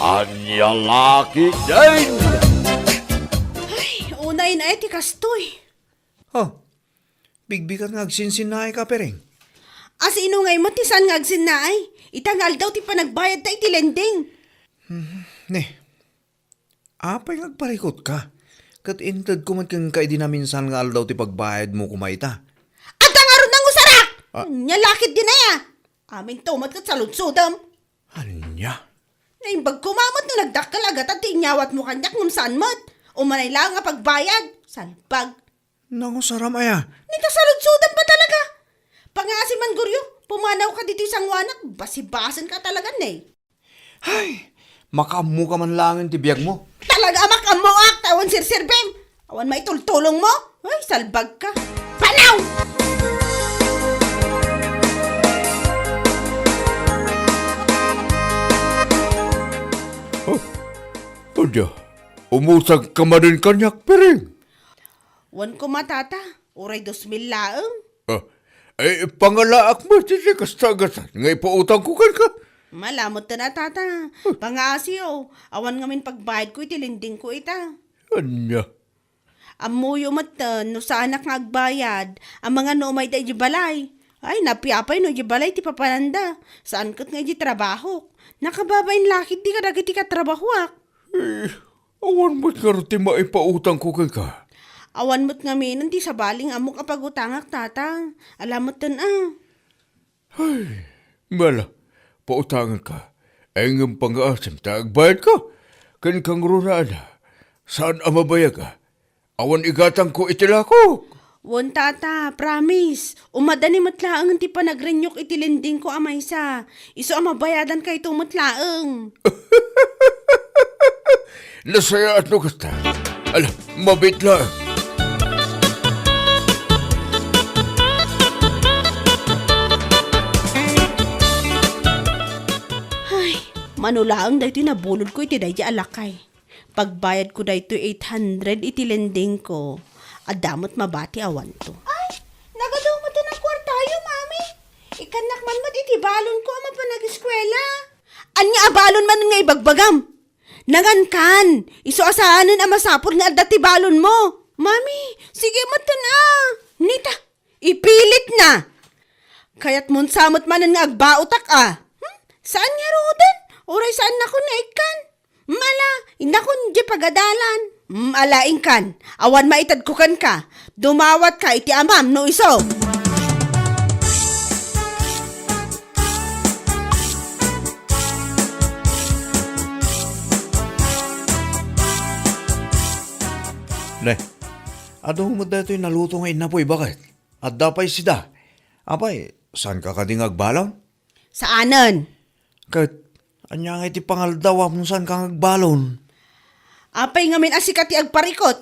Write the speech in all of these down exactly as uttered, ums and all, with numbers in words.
Ania la ketdin? Ay, unay na iti kastoy. Oh, bigbigat nga agsinsinnaay ka, Piring. Asino ngay met ti saan nga agsinnaay? Ita nga aldaw ti panagbayad ta iti lending. Hmm, ne. Apay nga agparikut ka? Ket intedko met kenka idi naminsan nga aldaw ti pagbayadmo koma ita. Adda ngarud nangusarak! Ah. Ania la ketdin aya? Aminto met ket saludsodem. Ania? Naimbag koma met no nagdakkel a gatad ti inyawatmo kaniak ngem saan met. Umanay laeng a pagbayad. Salbag. Nangusaram aya? Nita saludsodem ba talaga? Pangaasi man, Goryo. Pumanawka ditoy sanguanak. Basibasenka talaga, ne. Ay, makaammoka man laengen ti biagmo. Talaga a makaammoak, ta awan serserbem. Awan maitultulongmo. Ay, salbagka. Panaw! Oh, adda, umusagka manen kaniak, Piring. Wen koma, tata. Uray dos mil laeng. Ah, ay, pangalaak met iti kasta a gatad nga ipautangko kenka. Ala metten a, tata. Pangaasiyo, awan ngamin pagbayadko iti lendingko ita. Ania? Ammoyo metten no saanak nga agbayad, amangan no umayda idiay balay. Ay, napiapay no idiay balay ti papananda. Saan ket nga idiay trabahok. Nakababain la ketdi kadagiti katrabahoak. Eh, awan met ngarud ti maipautangko kenka. Awan met ngaminen ti sabali nga ammok a pagutangak, tata. Ala metten a. Ay, mala, pautangenka. Ay, ngem pangaasim ta agbayadka. Kenka ngarud a, saan a mabayag a? Awan igatangko iti lakok. Wen, tata, promise. Umadani met laengen ti panagrenew-k iti lendingko a maysa. Isu a mabayadankayto met laeng. Nasayaat no kasta. Ala, mabiit laeng. Ay, mano laeng daytoy nabulodko iti daydi a lakay. Pagbayadko daytoy eight hundred iti lendingko. Adda met mabati awanto. Ay, nagadu met ti kuartayo, Mami. Ikkannak man met iti balonko a mapan ageskuela. Ania a balon manen nga ibagbagam? Nangankan, isu a saanen a masapul nga adda ti balonmo. Mami, sige metten a. Nita, ipilitna. Kayatmon sa met manen nga agbaotak a. Hmm? Saan ngaruden? Uray saannakon nga ikkan. Mala, innakon di pagadalan. Mala, inkan. Awan maitedko kenka. Dumawatka iti amam no isu. Ne, adu met daytoy naluto nga innapoy, baket? Adda pay sida. Apay, saanka kadi nga agbalon? Saanen. Ket, ania ngay ti pangaldawam no saanka nga agbalon? Apay ngamin a sika ti agparikut?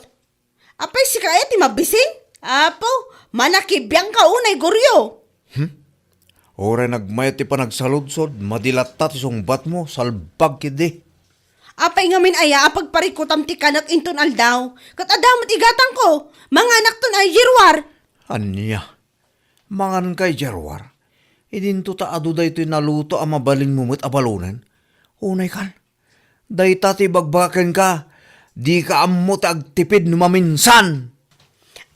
Apay sika aya ti mabising? Apo, manakibiangka unay, Goryo. Hmm? Uray nagmayat ti panagsaludsod, madi latta ti sungbatmo, salbag ketdi. Apay ngamin aya a pagparikutam ti kanek inton aldaw? Ket adda met igatangko, manganakton a idiay ruar. Ania? Manganka idiay ruar? Idinto ta adu daytoy naluto a mabalinmo met a balonen? Unaykan, dayta ti ibagbaga kenka, dika ammo ti agtipid no maminsan.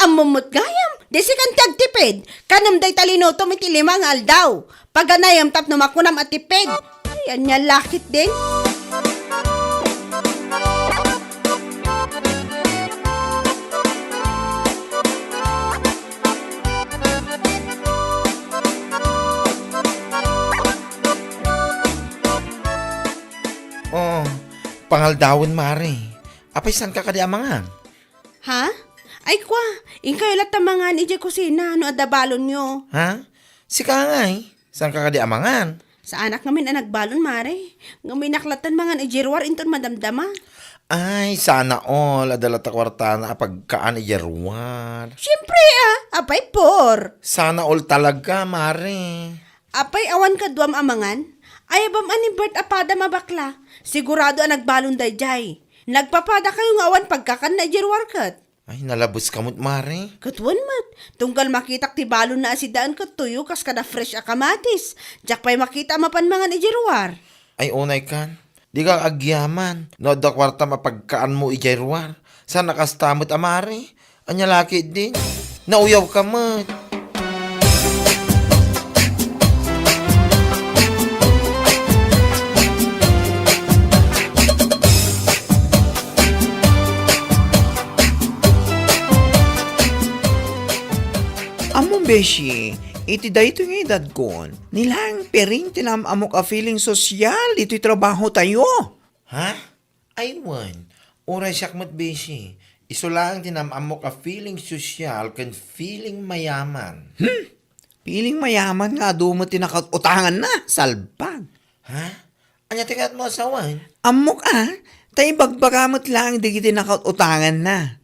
Ammom met gayam, di sikan ti agtipid, kanem dayta linutom iti lima nga aldaw. Paganayem tapno makunam a tipid. Ay, ania la ketdin? Oh, pangaldawen, Mare. Apay, saanka kadi a mangan? Ha? Ay, kwa, inkayo latta mangan idiay kusina no adda balonyo. Ha? Sika ngay, saanka kadi a mangan? Saanak ngamin a nagbalon, Mare. Ngem innak latta mangan idiay ruar inton madamdama. Ay, sana all. Adda latta kuartana a pagkaan idiay ruar. Siempre, ah. Apay, por. Sana all talaga, Mare. Apay, awan kaduam a mangan? Ayabam a ni Bert a padam a bakla. Sigurado a nagbalon daydiay. Nagpapadakayo nga awan pagkakanna idiay ruar ket. Ay, nalabeska met, Mare. Ket wen met, tunggal makitak ti balonna a sidaen ket tuyo kas kada fresh a kamatis. Diak pay makita a mapan mangan idiay ruar. Ay, unaykan. Dika agyaman no adda kuartam a pagkaanmo idiay ruar. Saan a kasta met a mari? Ania la ketdin? Nauyawka met. Ammom, beshi, iti daytoy nga edadkon, ni laeng Piring ti naam-ammok a feeling sosyal ditoy trabahotayo. Ha? Ay wen, uray siak met, beshi. Isu laeng ti naam-ammok a feeling sosyal ken feeling mayaman. Hmm? Feeling mayaman nga adu met ti nakaut-utanganna, salbag. Ha? Ania ti kayatmo a sawen? Ammok a, ta ibagbaga met laeng dagiti nakaut-utanganna.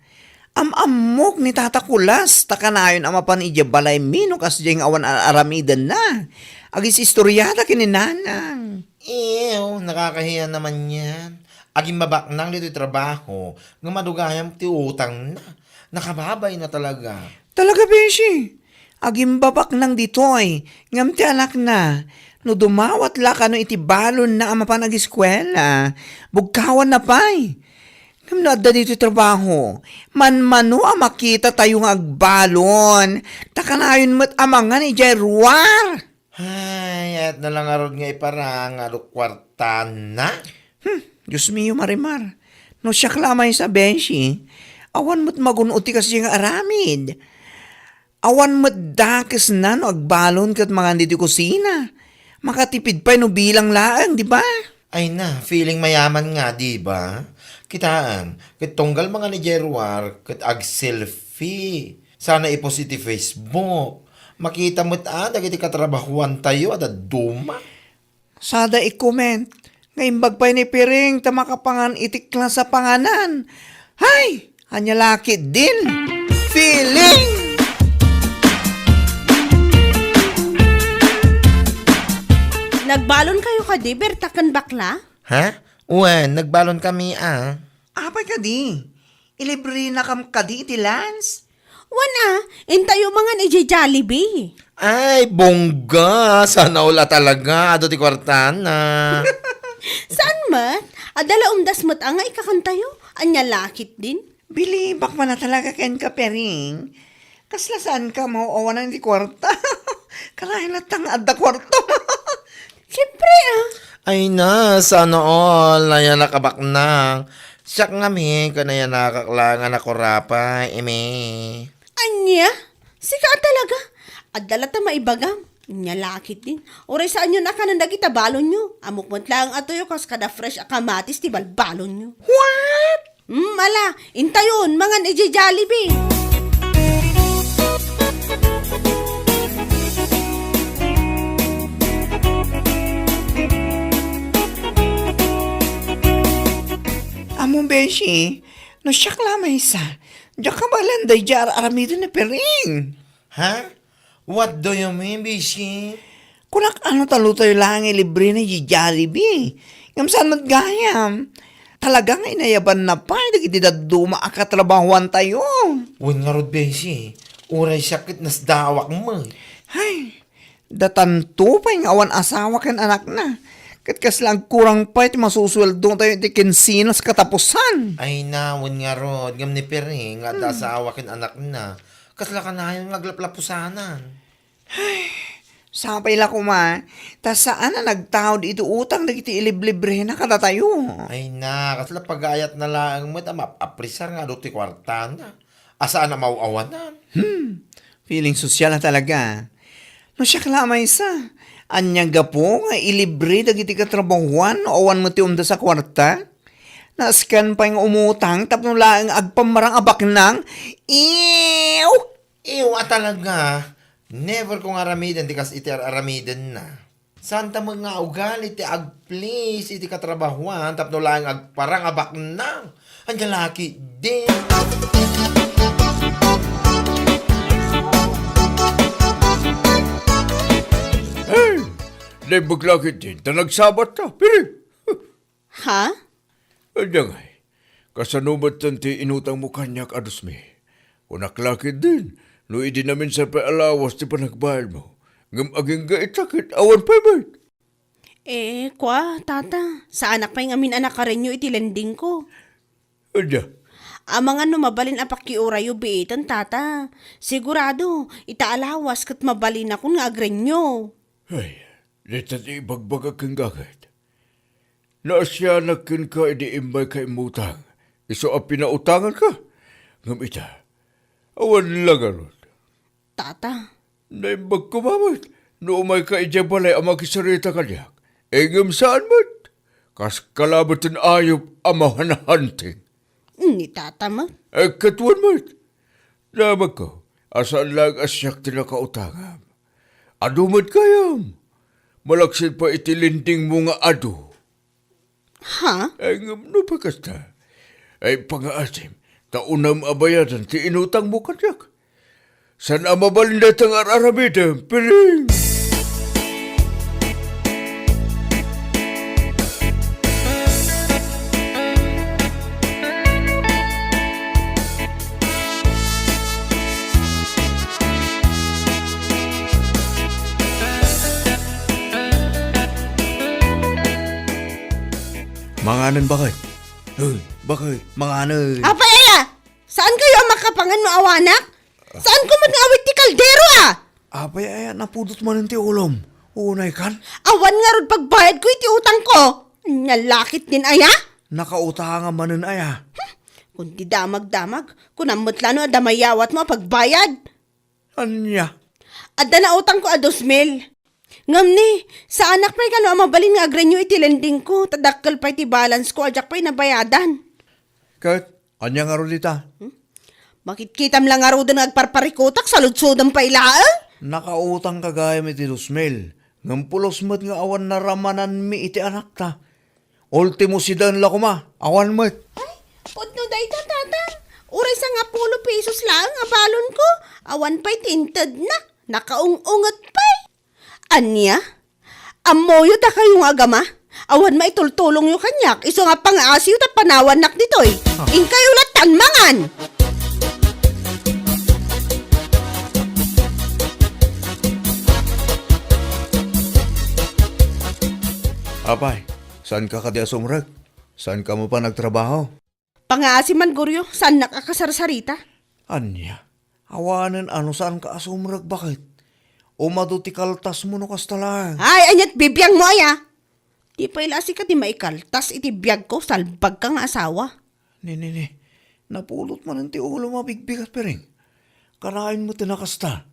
Am-ammok ni Tata Kulas, ta kanayon a mapan idiay balaymi no kasdiay nga awan ar-aramidenna. Agis-istoriada ken ni Nanang. Ew, nakakahiya naman yan. Agimbabaknang ditoy trabaho, nga madugayam ti utangna. Nakababayna talaga. Talaga, beshi. Agimbabaknang ditoy, ngem ti anakna, no dumawat la kano iti balonna a mapan agiskuela, bugkawanna pay. Ngem no adda ditoy trabaho, manmano a makitatayo nga agbalon, ta kanayon met a mangan idiay ruar. Ay, ayat na lang ngarud nga iparang nga adu kuartana. Hmm, Dios mio, Marimar. No siak la maysa, beshi, awan met magun-od ti kasdiay nga aramid. Awan met dakesna no agbalon ket mangan ditoy kusina. Makatipid pay no bilang laeng, di ba? Ay na, feeling mayaman nga, di ba? Kitaem, ket tunggal mangan idiay ruar, ket ag-selfie. Sana i-post iti Facebook. Makita met a dagiti katrabahoantayo a dadduma. Sada i-comment nga imbag pay ni Piring ta makapangan iti klase a panganan. Hay! Ania la ketdin? Feeling! Nagbalon kayo kadi, Berta ken Bakla? Ha? Wen, nagbalon kami a. Apay kadi? Ilibrenakam kadi iti lunch? Wen a, intayo mangan idiay Jollibee. Ay, bongga! Sana all a talaga. Adu ti kuartana. Saan met? Adda la umdas met a nga ikakantayo. Ania la ketdin? Bilibak man a talaga kenka, Piring. Kasla saanka a maaw-awanan iti kuarta? Kanayon latta nga adda kuarta. Siyempre, a. Ay na, sana all, nayanak a baknang. Siak ngamin, ket nayanakak laeng a nakurapay, imi. Ania? Sika a talaga? Adda latta maibagam. Ania la ketdin. Uray saanyon a kanen dagita balonyo. Ammok met laeng a tuyo kas kada fresh a kamatis ti balbalonyo. What? Hmm, ala, intayon, mangan idiay Jollibee. Ammom, beshi, no siak la maysa, diak kabaelan daydiay ar-aramiden ni Piring. Ha? What do you mean, beshi? Kunak, ano, talutayo laeng ilibre na di Jollibee. Ngem saan met gayam? Talaga nga inayabanna pay dagiti dadduma a katrabahoantayo. Wen ngarud, beshi. Uray siak ket nasdaawak met. Hay, datanto pay nga awan asawa ken anakna. Ket kasla agkurang pay ti masusueldotayo iti kinsenas katapusan. Ay na, wen ngarud, ngem ni Piring nga adda Hmm. asawa ken anakna. Kasla kanayon nga aglaplapusanan. Ay, sapay la koma, ta saan a nagtaud iti utang dagiti iliblibrena kadatayo. Ay na, kasla pagayatna laeng met a maap-apresar nga adu ti kuartana. A saan a maaw-awanan. Hmm, feeling sosyal a talaga. No siak la maysa, ania gapu nga ilibre dagiti katrabahoan no awan met ti umdas a kuarta? Nasken pay nga umutang tapno laeng agpammarang a baknang? Ew! Ew a talaga, never ko nga aramiden ti kas iti ar-aramidenna. Santa met nga ugali ti agplease iti katrabahoan tapno laeng agparang a baknang. Ania la ketdin. Hey! Naimbag la ketdin, ta nagsabat ta, Piring. Ha? Ania ngay, kasano met ti inutangmo kaniak a dos mil? Kunak la ketdin, no idi naminsan pay a lawas ti panagbayadmo, ngem agingga ita ket awan pay met. Eh, kua, tata, saanak pay ngamin a nakarenyo iti lendingko. Ania? Amangan no mabalin a pakiurayo biiten, tata. Sigurado, ita a lawas ket mabalinakon nga agrenyo. Ay, dita ti ibagbagak kenka ket. Naasianak kenka idi immayka immutang, isu a pinautanganka. Ngem ita, awan la ngarud. Tata. Naimbag koma met no umayka idiay balay a makisarita kaniak. Ngem saan met. Kaskala met ti ayup a mahanhanting. Ni tata met. Eh, ket wen met. Damagko a saan laeng a siak ti nakautangam. Adu met gayam. Malaksid pay iti lendingmo nga adu. Ha? Ay, ngem no pay kasta, ay, pangaasim, ta unam a bayadan ti inutangmo kaniak. Saan a mabalin dayta nga ar-aramidem, piring? Manganen, baket. Uy, baket, manganen. Apay aya? Saan kayo a makapangan no awanak? Saan ko met nga awit ti kaldero, a? Apay aya, napudot manen ti ulom? Unay kan? Awan ngarud pagbayad ko iti utang ko. Nya lakit din aya? Nakautang manen aya? Hmm, kundi damag-damag, kunam met la no adda mayawat mo a pagbayad. Ania? Adda nautang ko a dos mil. Ngem ni, saanak pay kano a mabalin nga agrenyo iti lending ko, ta dakkel pay ti balance ko a diak pay nabayadan. Ket, ania ngarud ita? Hmm? Makitkitam la ngaruden nga agparparikutak, saludsodem pay laeng? Nakautangka gayam iti dos mil, ngem pulos met nga awan naramananmi iti anakta. Ultimo siden la koma, awan met. Ay, pudno dayta, tata. Uray sangapulo pesos laeng a balon ko. Awan pay ti intedna. Nakaung-unget pay. Ania? Ammoyo dakayo nga agama? Awan maitultulongyo kaniak, isu nga pangaasiyo ta panawannak ditoy. Ah. Inkayo lattan mangan! Apay, saanka kadi a sumrek? Saanka mapan agtrabaho? Pangaasi man, Goryo, saannak a kasarsarita. Ania? Awanen a no saanka a sumrek, baket? Umadu ti kaltasmo no kasta laeng. Ay, aniat bibiangmo aya? Di pay la sika ti maikaltas iti biagko, salbagka nga asawa. Ni, ni, ni. Napulot manen ti ulom a bigbigat, piring. Kanayon met ti nakasta.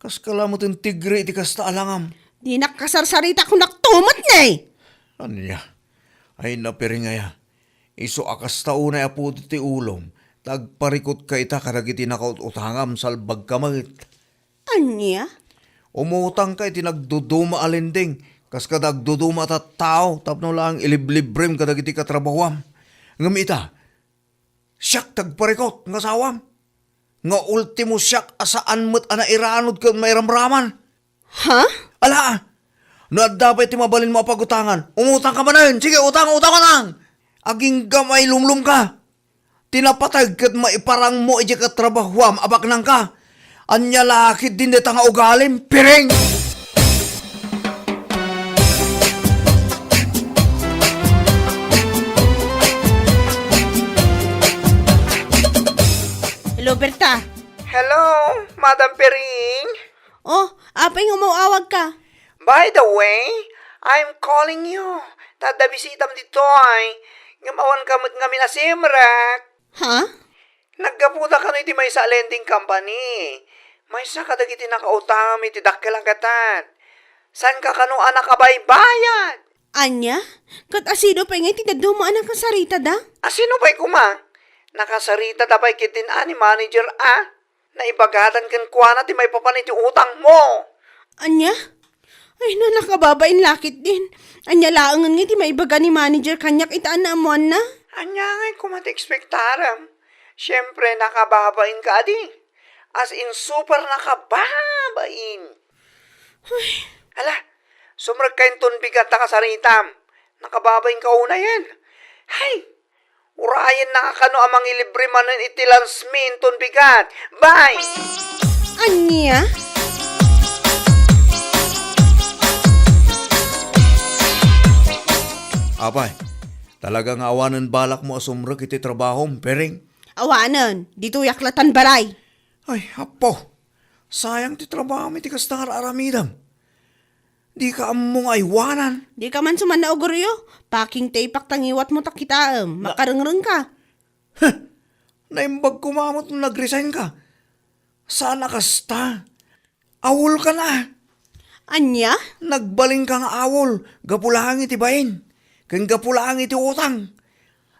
Kaskala met ti tigre iti kasta a langam. Dinak kasarsarita, kunak tumet ne! Ania? Ay, napiring aya. Isu a kasta unay a pudot ti ulom, ta agparikutka ita kadagiti nakaut-utangam, salbagka met. Ania? Umutangka iti nagduduma a lending, kas kada agduduma a tattao, tapno laeng iliblibrem kadagiti katrabahuam. Ngem ita, siak ti agparikut nga asawam. Nga ultimo siak a saan met a nairanud ken mairamraman. Ha? Ala, no adda pay ti mabalinmo a pagutangan, umutangka manen. Sige, utang, utang, utang. Agingga mailumlomka. Ti napateg ket maiparangmo idiay katrabahuam a baknangka. Ania la ketdin dayta nga ugalim, piring? Hello, Berta. Hello, Madam Piring. Oh, apay nga umaw-awagka? By the way, I'm calling you. Ta adda bisitam ditoy. Ngem awanka met ngamin a simrek. Ha? Naggapuda kano iti maysa a lending company. Maysa kadagiti nakautangam iti dakkel a gatad. Saanka kano a nakabaybayad? Ania? Ket asino pay ngay ti dadduma a nakasaritada? Asino pay koma? Nakasaritada pay ketdin a ni manager a. Naibagadan kenkuana ti maipapan iti utangmo. Ania? Ay, no, nakababain la ketdin. Ania laengen ngay ti maibaga ni manager kaniak ita a naammoanna? Ania ngay koma ti ekspektarem? Siempre, nakababain ka adi. As in, super nakababain. Ay. Ala, sumrekka inton bigat ta kasaritam. Nakababain ka unayen. Hay! Urayenna kano a mangilibre manen iti lunch mi inton bigat. Bye! Ania? Apay, talaga nga awanen balakmo a sumrek iti trabahom, Piring? Awanen, ditoyak latan balay. Ay, Apo, sayang ti trabahom iti kasta nga aramidem. Dika ammo nga aywanan. Dika man suman nauguryo. Packing tape-ak ta ngiwatmo ta kitaem. Na- Makarengreng ka. Huh! Naimbag koma met no nag-resign ka. Saan a kasta. Awol ka na. Ania? Nagbalin ka nga awol. Gapu laeng iti bain. Ken gapu laeng iti utang.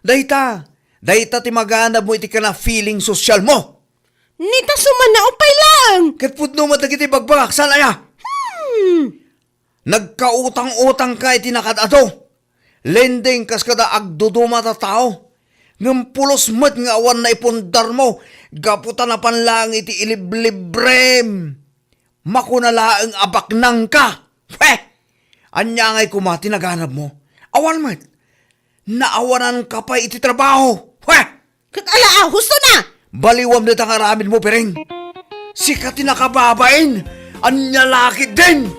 Dayta, dayta ti maganabmo iti kana feeling social mo. Nita suman naupay laeng. Ket pudno met dagiti bagbagak, saan aya? Hmm. Nagkautang-utang ka iti nakad-ado. Lending kas kada agduduma ta tao. Ngem pulos met nga awan naipundarmo gapu ta napan laeng iti iliblibrem. Makuna laeng a baknang ka. Heh! Ania ngay koma ti naganabmo? Awan met. Naawanan ka pay iti trabaho. Heh! Ket ala, ah, husto na! Baliwam dayta nga aramidmo, Piring. Sika ti nakababain. Ania la ketdin?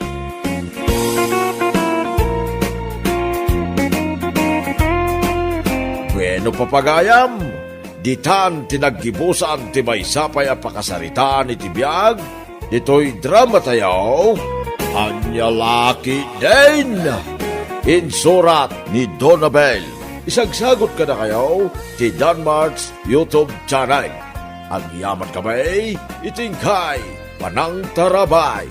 Bueno, papagayam, ditan ti naggibusan ti maysa pay a pakasaritaan iti biag ditoy dramatayo, Ania la ketdin? Insurat ni Donabel. Isagsagot kadakayo ti Danmart's YouTube channel. Agyamankami iti inkay panangtarabay.